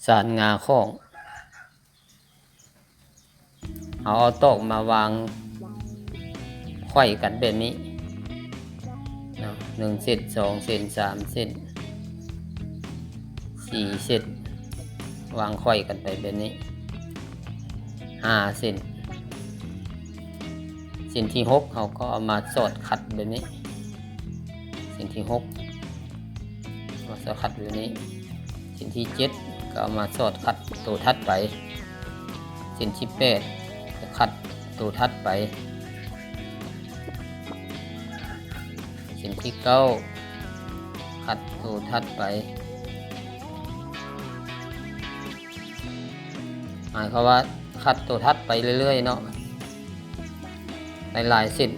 ສານງາຂອງ ເຮົາເອົາຕອກມາວາງໄຂວ້ກັນແບບນີ້ເນາະ ໜຶ່ງເສັ້ນ ສອງເສັ້ນ ສາມເສັ້ນ ສີ່ເສັ້ນ ວາງໄຂວ້ກັນໄປແບບນີ້ ຫ້າເສັ້ນ. ເສັ້ນທີຫົກ ເຮົາກໍເອົາມາສອດຂັດແບບນີ້ ເສັ້ນທີຫົກ ມາສອດຂັດແບບນີ້ ເສັ້ນທີເຈັດ ກໍເອົາມາສອດຂັດໂຕຖັດໄປ ເສັ້ນທີແປດ ກໍຂັດໂຕຖັດໄປ ເສັ້ນທີເກົ້າ ຂັດໂຕຖັດໄປ. ໝາຍຄວາມວ່າຂັດໂຕຖັດໄປເລື້ອຍໆເນາະ ຫຼາຍໆເສັ້ນ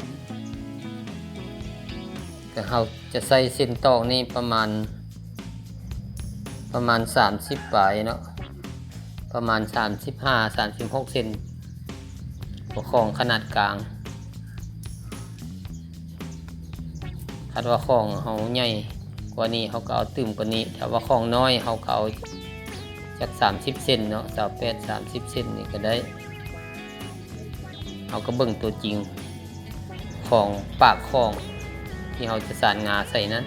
ກໍເຮົາຈະໃຊ້ເສັ້ນຕອກນີ້ປະມານ ປະມານສາມສິບປາຍເນາະ ປະມານສາມສິບຫ້າ ສາມສິບຫົກເສັ້ນ ພວກຂອງຂະໜາດກາງ. ຄັນວ່າຂອງເຮົາໃຫຍ່ກວ່ານີ້ ເຮົາກໍເອົາຕື່ມກວ່ານີ້ ຖ້າວ່າຂອງນ້ອຍ ເຮົາກໍເອົາຈັກສາມສິບເຊັນເນາະ ຊາວແປດ ສາມສິບເຊັນນີ້ກໍໄດ້. ເຮົາກໍເບິ່ງຕົວຈິງຂອງປາກຂອງທີ່ເຮົາຈະສານງາໃສ່ນັ້ນ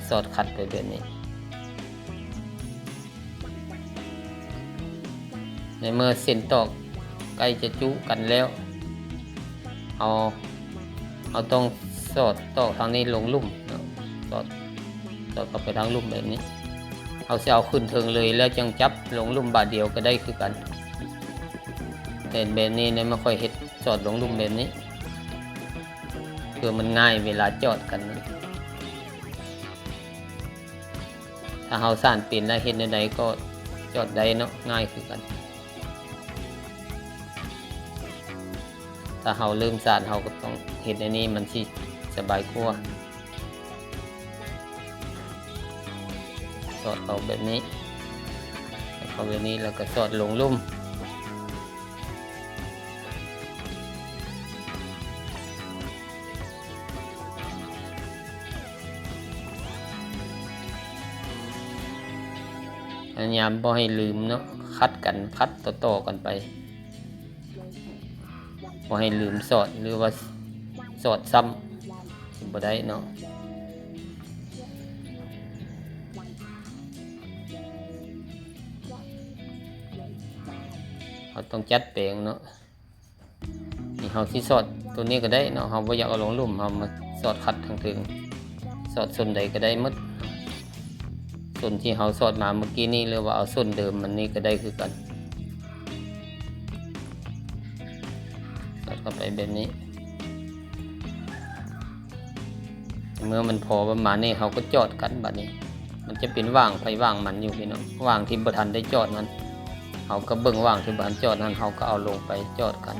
ສອດຂັດໄປແບບນີ້. ໃນເມື່ອເສັ້ນຕອກໃກ້ຈະຈຸກັນແລ້ວ ເຮົາ ເຮົາຕ້ອງສອດຕອກທາງນີ້ລົງລຸ່ມເນາະ ສອດ ສອດເຂົ້າໄປທາງລຸ່ມແບບນີ້. ເຮົາຊິເອົາຂຶ້ນເທິງເລີຍ ແລ້ວຈັ່ງຈັບລົງລຸ່ມບາດດຽວກໍໄດ້ຄືກັນ. ແຕ່ແບບນີ້ນະ ມັນຄ່ອຍເຮັດສອດລົງລຸ່ມແບບນີ້ ເພື່ອມັນງ່າຍເວລາຈອດກັນນະ. ຖ້າເຮົາສານເປັນແລ້ວ ເຮັດແນວໃດກໍຈອດໄດ້ເນາະ ງ່າຍຄືກັນ. ຖ້າເຮົາເລີ່ມສານ ເຮົາກໍຕ້ອງເຮັດແນວນີ້ ມັນຊິສະບາຍກວ່າ. ສອດເຂົ້າແບບນີ້ ເຂົ້າແບບນີ້ ແລ້ວກໍສອດລົງລຸ່ມ. ພະຍາຍາມບໍ່ໃຫ້ລືມເນາະ ຂັດກັນ ຂັດຕໍ່ໆກັນໄປ ບໍ່ໃຫ້ລືມສອດ ຫຼືວ່າສອດຊ້ຳ ຊິບໍ່ໄດ້ເນາະ. ເຮົາຕ້ອງຈັດແປງເນາະ. ນີ້ເຮົາຊິສອດໂຕນີ້ກໍໄດ້ເນາະ ເຮົາບໍ່ຢາກເອົາລົງລຸ່ມ ເຮົາມາສອດຂັດທາງເທິງ ສອດສົ້ນໃດກໍໄດ້ໝົດ ສົ້ນທີ່ເຮົາສອດມາເມື່ອກີ້ນີ້ ຫຼືວ່າເອົາສົ້ນເດີມມັນນີ້ກໍໄດ້ຄືກັນ ສອດເຂົ້າໄປແບບນີ້. ເມື່ອມັນພໍປະມານນີ້ ເຮົາກໍຈອດກັນ ບາດນີ້ມັນຈະເປັນຫວ່າງໃຜຫວ່າງມັນຢູ່ພີ່ນ້ອງ. ຫວ່າງທີ່ບໍ່ທັນໄດ້ຈອດນັ້ນ ເຮົາກໍເບິ່ງຫວ່າງທີ່ບໍ່ທັນຈອດນັ້ນ ເຮົາກໍເອົາລົງໄປຈອດກັນ.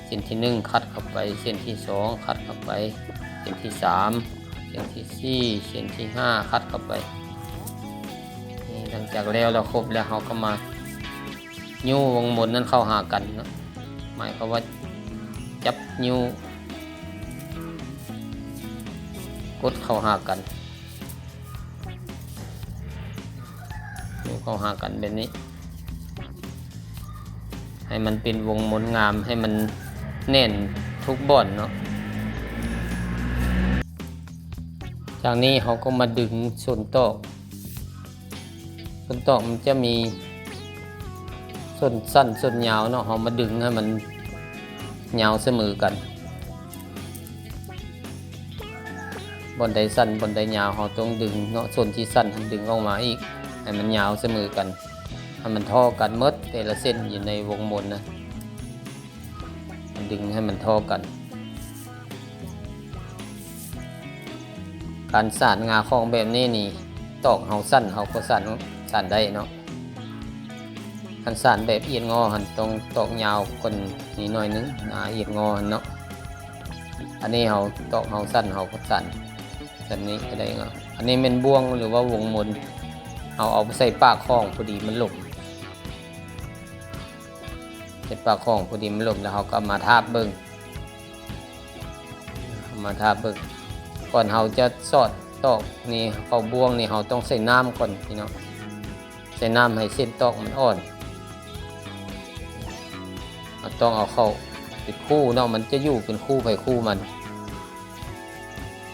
ເສັ້ນທີໜຶ່ງຂັດເຂົ້າໄປ ເສັ້ນທີສອງຂັດເຂົ້າໄປ ເສັ້ນທີສາມ ເສັ້ນທີສີ່ ເສັ້ນທີຫ້າຂັດເຂົ້າໄປ. ນີ້ຫຼັງຈາກແລ້ວ ແລ້ວຄົບແລ້ວ ເຮົາກໍມາຍູ້ວົງມົນນັ້ນເຂົ້າຫາກັນເນາະ. ໝາຍຄວາມວ່າຈັບນິ້ວ ກົດເຂົ້າຫາກັນ ຍູ້ເຂົ້າຫາກັນແບບນີ້ ໃຫ້ມັນເປັນວົງມົນງາມ ໃຫ້ມັນແໜ້ນທຸກບ່ອນເນາະ. ຈາກນີ້ເຮົາກໍມາດຶງສົ້ນຕອກ ສົ້ນຕອກມັນຈະມີສົ້ນສັ້ນສົ້ນຍາວເນາະ ເຮົາມາດຶງໃຫ້ມັນຍາວສະເໝີກັນ. ບ່ອນໃດສັ້ນບ່ອນໃດຍາວ ເຮົາຕ້ອງດຶງເນາະ ສົ້ນທີ່ສັ້ນຫັ້ນດຶງອອກມາອີກ ໃຫ້ມັນຍາວສະເໝີກັນ ໃຫ້ມັນທໍ່ກັນໝົດແຕ່ລະເສັ້ນຢູ່ໃນວົງມົນນະ. ດຶງໃຫ້ມັນທໍ່ກັນ. ການສານງາຂອງແບບນີ້ນີ້ ຕອກເຮົາສັ້ນເຮົາກໍສານ ສານໄດ້ເນາະ. ຄັນສານແບບອຽດງໍຫັ້ນ ຕ້ອງຕອກຍາວກວ່ານີ້ໜ້ອຍໜຶ່ງ ອາ ອຽດງໍຫັ້ນເນາະ. ອັນນີ້ເຮົາຕອກເຮົາສັ້ນເຮົາກໍສານແບບນີ້ກໍໄດ້ເນາະ. ອັນນີ້ແມ່ນບ່ວງ ຫຼືວ່າວົງມົນ ເຮົາເອົາໄປໃສ່ປາກຂອງ ພໍດີມັນຫຼົມ. ເຮັດປາກຂອງພໍດີມັນຫຼົມ ແລ້ວເຮົາກໍເອົາມາທາບເບິ່ງ ເອົາມາທາບເບິ່ງ. ກ່ອນເຮົາຈະສອດ ຕອກນີ້ ເຂົ້າບ່ວງນີ້ ເຮົາຕ້ອງໃສ່ນ້ຳກ່ອນພີ່ນ້ອງ, ໃສ່ນ້ຳໃຫ້ເສັ້ນຕອກມັນອ່ອນ. ເຮົາຕ້ອງເອົາເຂົ້າໄປຄູ່ເນາະ, ມັນຈະຢູ່ເປັນຄູ່ໃຜຄູ່ມັນ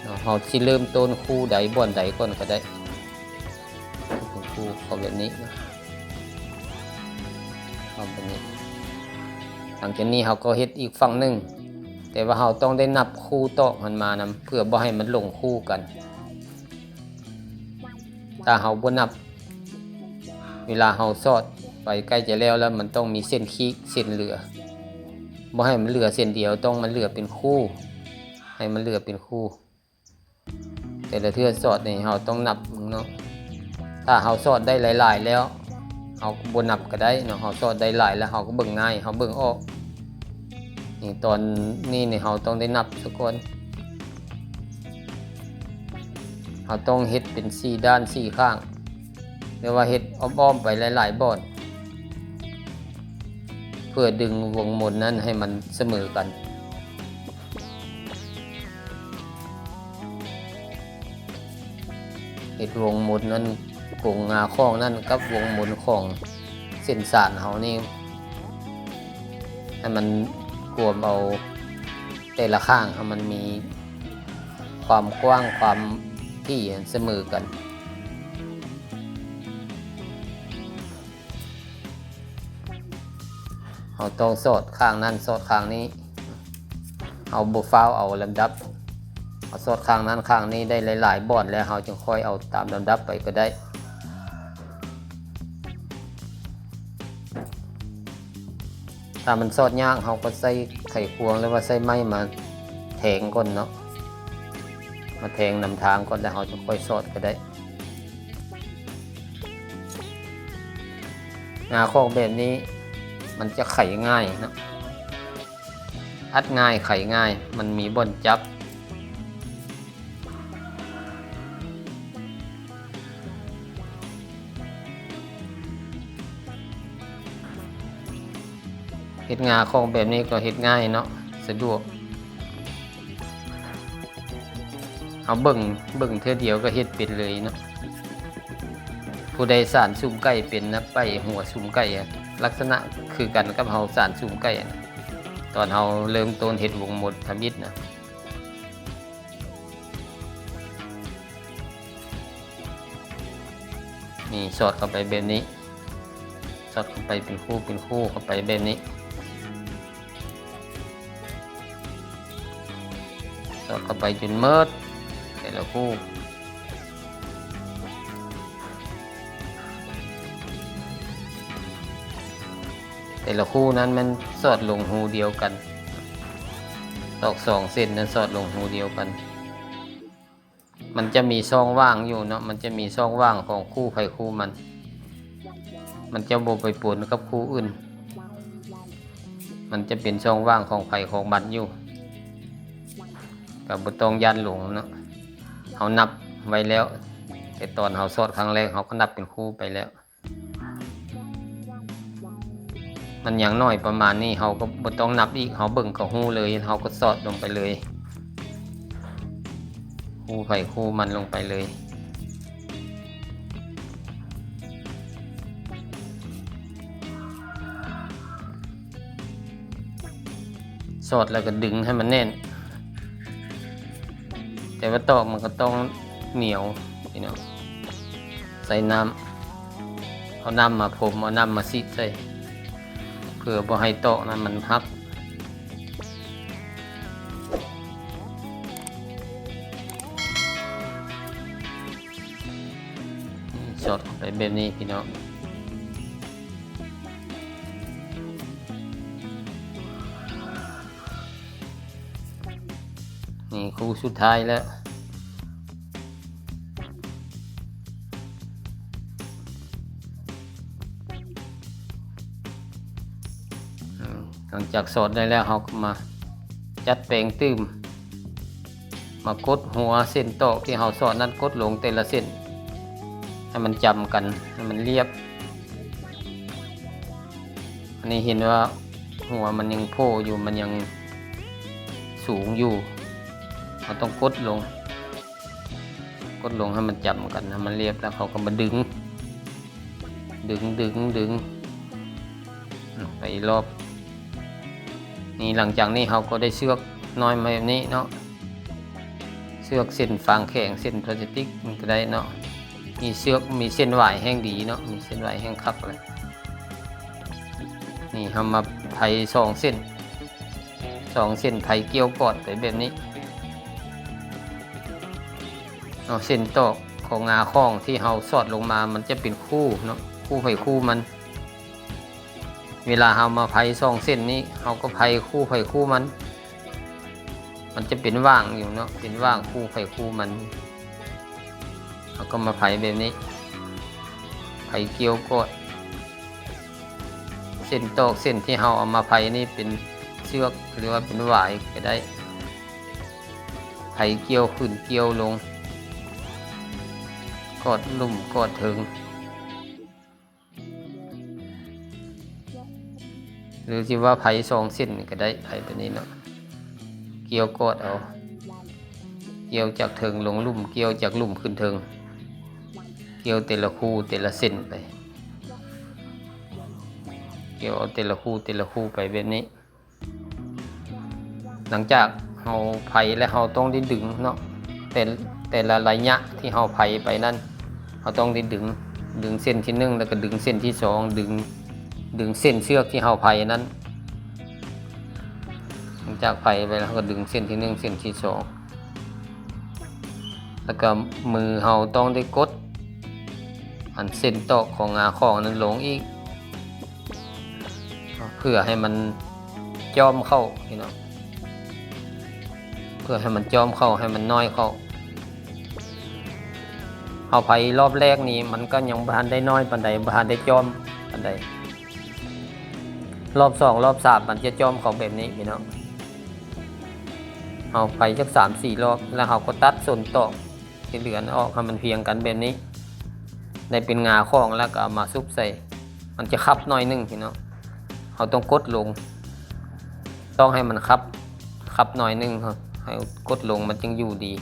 ເນາະ. ເຮົາຊິເລີ່ມຕົ້ນຄູ່ໃດບ່ອນໃດກ່ອນກໍໄດ້. ເປັນຄູ່ເຂົ້າແບບນີ້ເນາະ, ເຂົ້າແບບນີ້. ຫຼັງຈາກນີ້ເຮົາກໍເຮັດອີກຝັ່ງໜຶ່ງ, ແຕ່ວ່າເຮົາຕ້ອງໄດ້ນັບຄູ່ຕອກມັນມານຳ ເພື່ອບໍ່ໃຫ້ມັນຫຼົງຄູ່ກັນ. ຖ້າເຮົາບໍ່ນັບ ເວລາເຮົາສອດໄປໃກ້ຈະແລ້ວແລ້ວ ມັນຕ້ອງມີເສັ້ນຂີກເສັ້ນເຫຼືອ, ບໍ່ໃຫ້ມັນເຫຼືອເສັ້ນດຽວ, ຕ້ອງມັນເຫຼືອເປັນຄູ່, ໃຫ້ມັນເຫຼືອເປັນຄູ່. ແຕ່ລະເທື່ອສອດນີ້ເຮົາຕ້ອງນັບເບິ່ງເນາະ. ຖ້າເຮົາສອດໄດ້ຫຼາຍໆແລ້ວ ເຮົາກໍບໍ່ນັບກໍໄດ້ເນາະ, ເຮົາສອດໄດ້ຫຼາຍແລ້ວເຮົາກໍເບິ່ງງ່າຍ, ເຮົາເບິ່ງອອກ. ນີ້ ຕອນນີ້ນີ້ເຮົາຕ້ອງໄດ້ນັບຊະກ່ອນ. ເຮົາຕ້ອງເຮັດເປັນສີ່ດ້ານສີ່ຂ້າງ ຫຼືວ່າເຮັດອ້ອມໆໄປຫຼາຍໆບ່ອນ ເພື່ອດຶງວົງມົນນັ້ນໃຫ້ມັນສະເໝີກັນ. ເຮັດວົງມົນນັ້ນ ກົງງາຂອງນັ້ນກັບວົງມົນຂອງເສັ້ນສານເຮົານີ້ ໃຫ້ມັນກວມເອົາແຕ່ລະຂ້າງ ໃຫ້ມັນມີຄວາມກວ້າງຄວາມຖີ່ສະເໝີກັນ. ເຮົາຕ້ອງສອດຂ້າງນັ້ນ ສອດຂ້າງນີ້, ເຮົາບໍ່ຟ້າວເອົາລຳດັບ. ເຮົາສອດຂ້າງນັ້ນຂ້າງນີ້ໄດ້ຫຼາຍໆບ່ອນແລ້ວ ເຮົາຈຶ່ງຄ່ອຍເອົາຕາມລຳດັບໄປກໍໄດ້. ຖ້າມັນສອດຍາກ ເຮົາກໍໃຊ້ໄຂຄວງ ຫຼືວ່າໃຊ້ໄມ້ມາແທງກ່ອນເນາະ, ມາແທງນຳທາງກ່ອນ ແລ້ວເຮົາຈຶ່ງຄ່ອຍສອດກໍໄດ້. ງາຂອງແບບນີ້ມັນຈະໄຂງ່າຍເນາະ, ອັດງ່າຍ ໄຂງ່າຍ, ມັນມີບ່ອນຈັບ. ເຮັດງາຂອງແບບນີ້ກໍເຮັດງ່າຍເນາະ, ສະດວກ. ເຮົາເບິ່ງ ເບິ່ງເທື່ອດຽວກໍເຮັດເປັນເລີຍເນາະ. ຜູ້ໃດສານສຸມໄກ່ເປັນນະ ໄປຫົວສຸມໄກ່ອະ ລັກສະນະຄືກັນກັບເຮົາສານສຸມໄກ່ອະ ຕອນເຮົາເລີ່ມຕົ້ນເຮັດວົງມົນທຳອິດນະ. ນີ້ ສອດເຂົ້າໄປແບບນີ້, ສອດເຂົ້າໄປເປັນຄູ່ ເປັນຄູ່ເຂົ້າໄປແບບນີ້. ສອດເຂົ້າໄປຈົນໝົດແຕ່ລະຄູ່. ແຕ່ລະຄູ່ນັ້ນແມ່ນສອດລົງຮູດຽວກັນ, ຕອກສອງເສັ້ນນັ້ນສອດລົງຮູດຽວກັນ. ມັນຈະມີຊ່ອງວ່າງຢູ່ເນາະ, ມັນຈະມີຊ່ອງວ່າງຂອງຄູ່ໃຜຄູ່ມັນ, ມັນຈະບໍ່ໄປປົນກັບຄູ່ອື່ນ, ມັນຈະເປັນຊ່ອງວ່າງຂອງໃຜຂອງມັນຢູ່, ກໍບໍ່ຕ້ອງຢ້ານຫຼົງເນາະ. ເຮົານັບໄວ້ແລ້ວ, ແຕ່ຕອນເຮົາສອດຄັ້ງແລກ ເຮົາກໍນັບເປັນຄູ່ໄປແລ້ວ. ມັນຍັງໜ້ອຍປະມານນີ້ ເຮົາກໍບໍ່ຕ້ອງນັບອີກ, ເຮົາເບິ່ງກໍຮູ້ເລີຍ, ເຮົາກໍສອດລົງໄປເລີຍ, ຄູ່ໃຜຄູ່ມັນລົງໄປເລີຍ. ສອດແລ້ວກໍດຶງໃຫ້ມັນແໜ້ນ, ແຕ່ວ່າຕອກມັນກໍຕ້ອງໜຽວພີ່ນ້ອງ. ໃສ່ນ້ຳ ເອົານ້ຳມາພົມ ເອົານ້ຳມາສີດໃສ່ ເພື່ອບໍ່ໃຫ້ຕອກນັ້ນມັນຫັກ. ສອດເຂົ້າໄປແບບນີ້ພີ່ນ້ອງ. ນີ້ຄູ່ສຸດທ້າຍແລ້ວ. ອືມ ຫຼັງຈາກສອດໄດ້ແລ້ວ ເຮົາກໍມາຈັດແປງຕື່ມ. ມາກົດຫົວເສັ້ນຕອກທີ່ເຮົາສອດນັ້ນ ກົດລົງແຕ່ລະເສັ້ນໃຫ້ມັນຈຳກັນ ໃຫ້ມັນລຽບ. ອັນນີ້ເຫັນວ່າຫົວມັນຍັງໂຜ່ຢູ່ ມັນຍັງສູງຢູ່ ເຮົາຕ້ອງກົດລົງ. ກົດລົງໃຫ້ມັນຈຳກັນ ໃຫ້ມັນລຽບ ແລ້ວເຮົາກໍມາດຶງ ດຶງ ດຶງ ດຶງໄປຮອບ. ນີ້ ຫຼັງຈາກນີ້ເຮົາກໍໄດ້ເຊືອກນ້ອຍມາແບບນີ້ເນາະ ເຊືອກເສັ້ນຟາງແຂງ ເສັ້ນພລາສຕິກມັນກໍໄດ້ເນາະ. ມີເຊືອກ ມີເສັ້ນຫວາຍແຮ່ງດີເນາະ ມີເສັ້ນຫວາຍແຮ່ງຄັກແລ້ວ. ນີ້ເຮົາມາໄພສອງເສັ້ນ ສອງເສັ້ນ ໄພກ່ຽວກອດໄປແບບນີ້ເນາະ. ເສັ້ນຕອກຂອງງາຂອງທີ່ເຮົາສອດລົງມາ ມັນຈະເປັນຄູ່ເນາະ ຄູ່ໃຜຄູ່ມັນ. ເວລາເຮົາມາໄພສອງເສັ້ນນີ້ ເຮົາກໍໄພຄູ່ໃຜຄູ່ມັນ ມັນຈະເປັນຫວ່າງຢູ່ເນາະ ເປັນຫວ່າງຄູ່ໃຜຄູ່ມັນ. ເຮົາກໍມາໄພແບບນີ້ ໄພກ່ຽວກອດ. ເສັ້ນຕອກເສັ້ນທີ່ເຮົາເອົາມາໄພນີ້ເປັນເຊືອກ ຫຼືວ່າເປັນຫວາຍກໍໄດ້ ໄພກ່ຽວຂຶ້ນກ່ຽວລົງ ກອດລຸ່ມກອດເທິງ ຫຼືຊິວ່າໄພສອງເສັ້ນນີ້ກໍໄດ້ ໄພແບບນີ້ເນາະ ກ່ຽວກອດເອົາ ກ່ຽວຈາກເທິງລົງລຸ່ມ ກ່ຽວຈາກລຸ່ມຂຶ້ນເທິງ ກ່ຽວແຕ່ລະຄູ່ແຕ່ລະເສັ້ນໄປ ກ່ຽວເອົາແຕ່ລະຄູ່ແຕ່ລະຄູ່ໄປແບບນີ້. ຫຼັງຈາກເຮົາໄພແລ້ວ ເຮົາຕ້ອງໄດ້ດຶງເນາະ ແຕ່ ແຕ່ລະໄລຍະທີ່ເຮົາໄພໄປນັ້ນ ເຮົາຕ້ອງໄດ້ດຶງ ດຶງເສັ້ນທີໜຶ່ງ ແລ້ວກໍດຶງເສັ້ນທີສອງ ດຶງ ດຶງເສັ້ນເຊືອກທີ່ເຮົາໄພນັ້ນ. ຫຼັງຈາກໄພໄປແລ້ວ ເຮົາກໍດຶງເສັ້ນທີໜຶ່ງ ເສັ້ນທີສອງ ແລ້ວກໍມືເຮົາຕ້ອງໄດ້ກົດອັນເສັ້ນຕອກຂອງງາຂອງນັ້ນລົງອີກ ເພື່ອໃຫ້ມັນຈ້ອມເຂົ້າພີ່ນ້ອງ ເພື່ອໃຫ້ມັນຈ້ອມເຂົ້າ ໃຫ້ມັນນ້ອຍເຂົ້າ. ເຮົາໄພຮອບແລກນີ້ ມັນກໍຍັງບໍ່ທັນໄດ້ນ້ອຍປານໃດ ບໍ່ທັນໄດ້ຈ້ອມປານໃດ. ຮອບສອງ ຮອບສາມ ມັນຈະຈ້ອມເຂົ້າແບບນີ້ພີ່ນ້ອງ. ເຮົາໄພຈັກສາມສີ່ຮອບ ແລ້ວເຮົາກໍຕັດສົ້ນຕອກທີ່ເຫຼືອອອກໃຫ້ມັນພຽງກັນແບບນີ້ ໄດ້ເປັນງາຂອງ ແລ້ວກໍເອົາມາຊຸບໃສ່ ມັນຈະຂັບໜ້ອຍໜຶ່ງພີ່ນ້ອງ. ເຮົາຕ້ອງກົດລົງ ຕ້ອງໃຫ້ມັນຂັບ ຂັບໜ້ອຍໜຶ່ງ ໃຫ້ກົດລົງມັນຈຶ່ງຢູ່ດີ.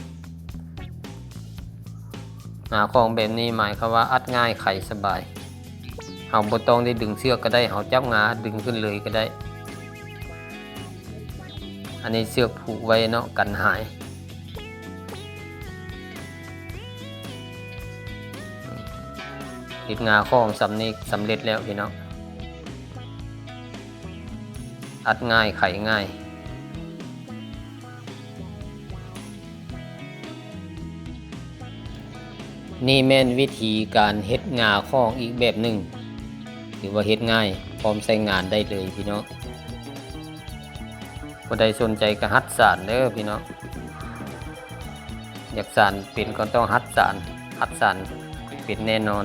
ງາຂອງແບບນີ້ໝາຍຄວາມວ່າອັດງ່າຍໄຂສະບາຍ. ເຮົາບໍ່ຕ້ອງໄດ້ດຶງເຊືອກກໍໄດ້ ເຮົາຈັບງາດຶງຂຶ້ນເລີຍກໍໄດ້. ອັນນີ້ເຊືອກຜູກໄວ້ເນາະ ກັນຫາຍ. ເຮັດງາຂອງສຳເລັດ ສຳເລັດແລ້ວພີ່ນ້ອງ. ອັດງ່າຍໄຂງ່າຍ. ນີ້ແມ່ນວິທີການເຮັດງາຂອງອີກແບບໜຶ່ງ ຖືວ່າເຮັດງ່າຍ ພ້ອມໃຊ້ງານໄດ້ເລີຍພີ່ນ້ອງ. ຜູ້ໃດສົນໃຈກໍຫັດສານເດີພີ່ນ້ອງ. ຢາກສານເປັນກໍຕ້ອງຫັດສານ ຫັດສານເປັນແນ່ນອນ.